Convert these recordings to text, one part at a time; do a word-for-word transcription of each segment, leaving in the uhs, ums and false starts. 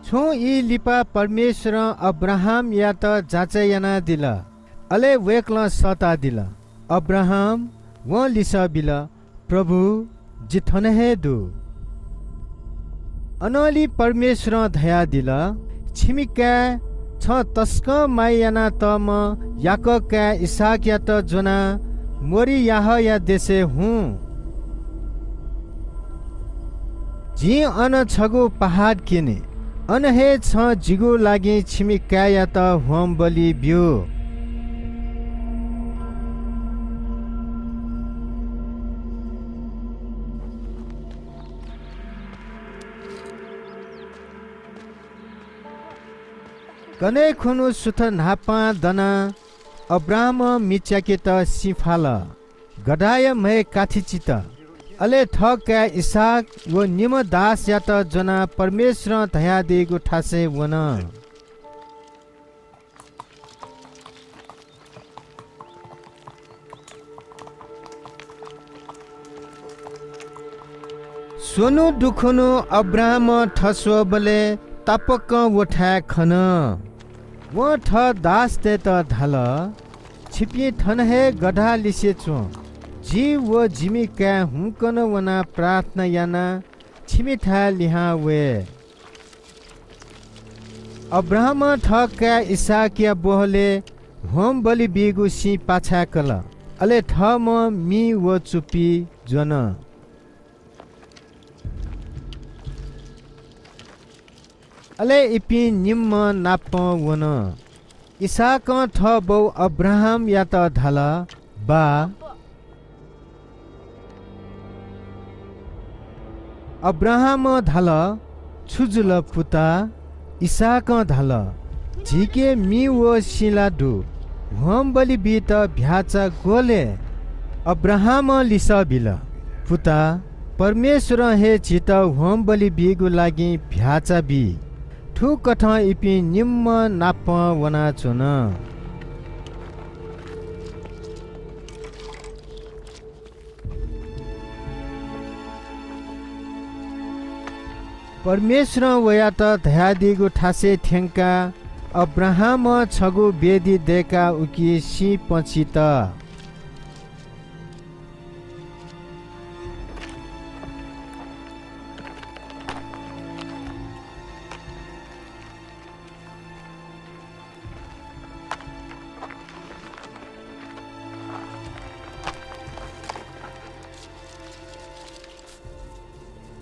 छुं ई लिपा परमेश्वरं अब्राहामयात जाँचय् यानादिल। अले वय्कलं सःतादिल, "अब्राहाम।" वं लिसः बिल, "प्रभु, जि थन हे दु।" अनंलि परमेश्वरं धयादिल, "छिमि काय्, छं तसकं माया यानातःम्ह याकः काय् इसहाकयात ज्वनाः मोरियाहया देशय् हुँ। जिं अन छगू पहाड क्यने। अन हे छं जिगु लागि छिमि काय्‌यात होमबलि ब्यु।" कन्हय् खुन्हु सुथ न्हापां दनाः अब्राहामं मि च्याकेत सिँ फाल। गधाया म्हय् काथि चित। अले थःकाय् इसहाक व निम्ह दासयात ज्वनाः परमेश्वरं धयादीगु थासय् वन। स्वन्हु दुखुन्हु अब्राहामं थस्वःबलय् तापाकं व थाय् खन। वं थः दासतय्त धाल, "छिपिं थन हे गधा लिसे च्वँ। जि व जिमि काय् हुंकन वनाः प्रार्थना यानाः छिमिथाय् लिहां वये।" अब्राहामं थः काय् इसहाकया ब्वहलय् होमबलि बीगु सिँ पाछाय्कल। अले थःम्हं मि व चुप्पि ज्वन। अले इपिं निम्हं नापं वन। इसहाकं थः बौ अब्राहामयात धाल, "बाः।" अब्राहामं धाल, "छु जुल पुता?" इसहाकं धाल, "झीके मि व सिँ ला दु, होमबलि बीत भ्याःचा ग्वले?" अब्राहामं लिसः बिल, "पुता, परमेश्वरं हे झीत होमबलि बीगु लागि भ्याःचा बी।" थुकथं इपिं निम्हं नापं वनाच्वन। परमेश्वरं वयात धयादीगु थासय् थ्यंकाः अब्राहामं छगू वेदी दय्काः उकी सिँ पचित।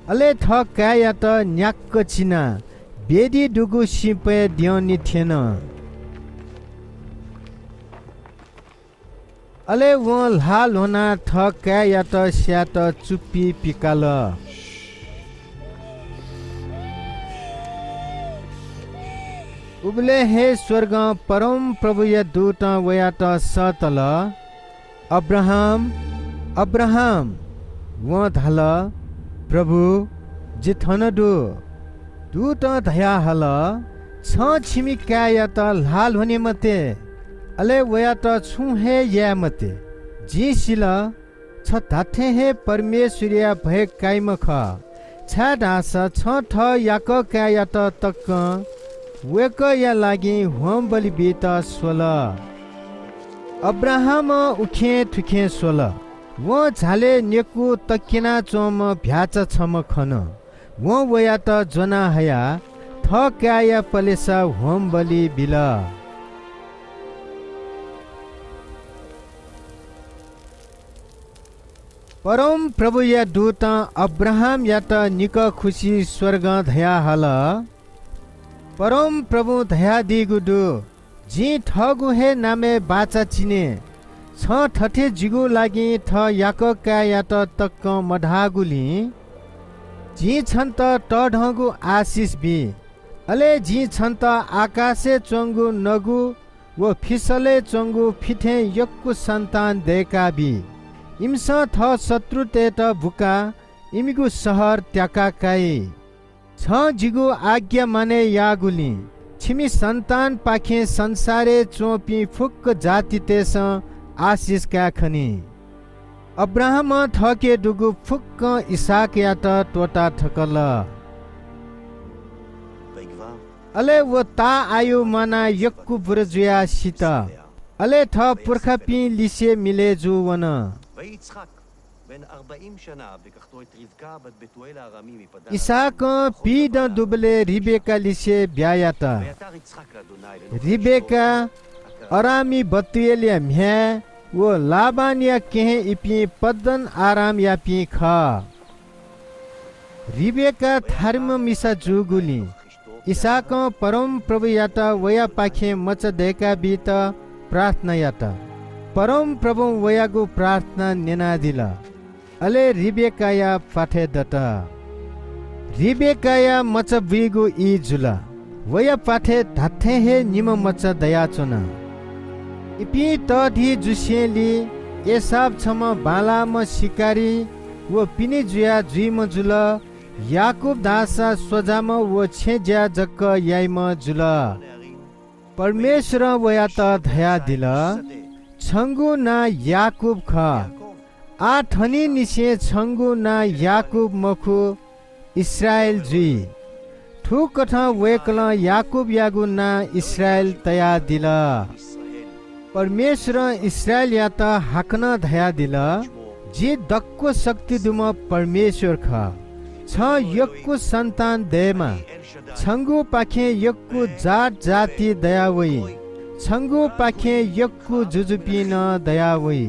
अले थः काय्‌यात न्याक्क चिनाः वेदी दुगु सिँपय् द्यंनि थ्यन। अले वं ल्हाः ल्ह्वनाः थः काय्‌यात स्यायेत चुप्पि पिकाल। उबलय् हे स्वर्गं परमप्रभुया दूतं वयात सःतल, "अब्राहाम, अब्राहाम।" वं धाल, "प्रभु, जि थन दु।" दूतं धयाहल, "छं छिमि काय्‌यात ल्हाः ल्ह्वने मते, अले वयात छुं हे याये मते। जिं सिल, छ धात्थें हे परमेश्वरया भय काइम्ह खः, छाय्‌धाःसा छं थः याकः काय्‌यात तकं वय्‌कःया लागि होमबलि बीत स्वल।" अब्राहामं उखें थुखें स्वल। वं झालय् नेकू तक्यना च्वंम्ह भ्याःचा छम्ह खन। वं वयात ज्वना हयाः थः काय्‌या पलेसा होमबलि बिल। परमप्रभुया दूतं अब्राहामयात निकः खुसि स्वर्गं धयाहल, "परमप्रभुं धयादीगु दु, जिं थःगु हे नामय् बाचा चिने। छं थथे जिगु लागि थः याकः काय्‌यात तकं मधाःगुलिं जिं छन्त तःधंगु आशिष बी। अले जिं छन्त आकाशय् च्वंगु नगु व फिसलय् च्वंगु फि थें यक्व सन्तान दय्‌काबी। इमिसं थः शत्रुतय्‌त बुकाः इमिगु शहर त्याका काइ। छं जिगु आज्ञा मानय् याःगुलिं छिमि सन्तानपाखें संसारय् च्वंपिं फुक्क जातितय्‌सं आशिष काये खनी।" अब्राहामं थःके दुगु फुक्कं इसहाकयात त्वःता थकल। अले व ताःआयु म्वानाः यक्व बुरु जुयाः सित। अले थः पुर्खापिं लिसे मिलय् जूवन। इसहाकं पीदँ दुबलय् रिबेका लिसे ब्याहा यात। रिबेका अरामी बतुएलया म्ह्याय् व लाबानया केहेँ इपिं पद्दन आरामयापिं खः। रिबेका थारिम्ह मिसा जूगुलिं इसहाकं परमप्रभुयात वयापाखें मचा दय्काबीत प्रार्थना यात। परमप्रभुं वयागु प्रार्थना न्यनादिल। अले रिबेकाया प्वाथय् दत। रिबेकाया मचा बुइगु ई जुल। वया प्वाथय् धात्थें हे निम्ह मचा दयाच्वन। इपिं तःधि जुसेंलि एसाव छम्ह बांलाःम्ह शिकारी व पिने जुयाः जुइम्ह जुल। याकूब धाःसा स्वजाम्ह व छेँ ज्या जक याइम्ह जुल। परमेश्वरं वयात धयादिल, "छंगु नां याकूब खः। आः थनिंनिसें छंगु नां याकूब मखु, इस्राएल जुइ।" थुकथं वय्कलं याकूबयागु नां इस्राएल तयादिल। परमेश्वरं इस्राएलयात हाकनं धयादिल, "जि दक्व शक्ति दुम्ह परमेश्वर खः। छं यक्व सन्तान दयेमा। छंगुपाखें यक्व जात जाति दयावइ। छंगुपाखें यक्व जुजुपिं नं दयावइ।"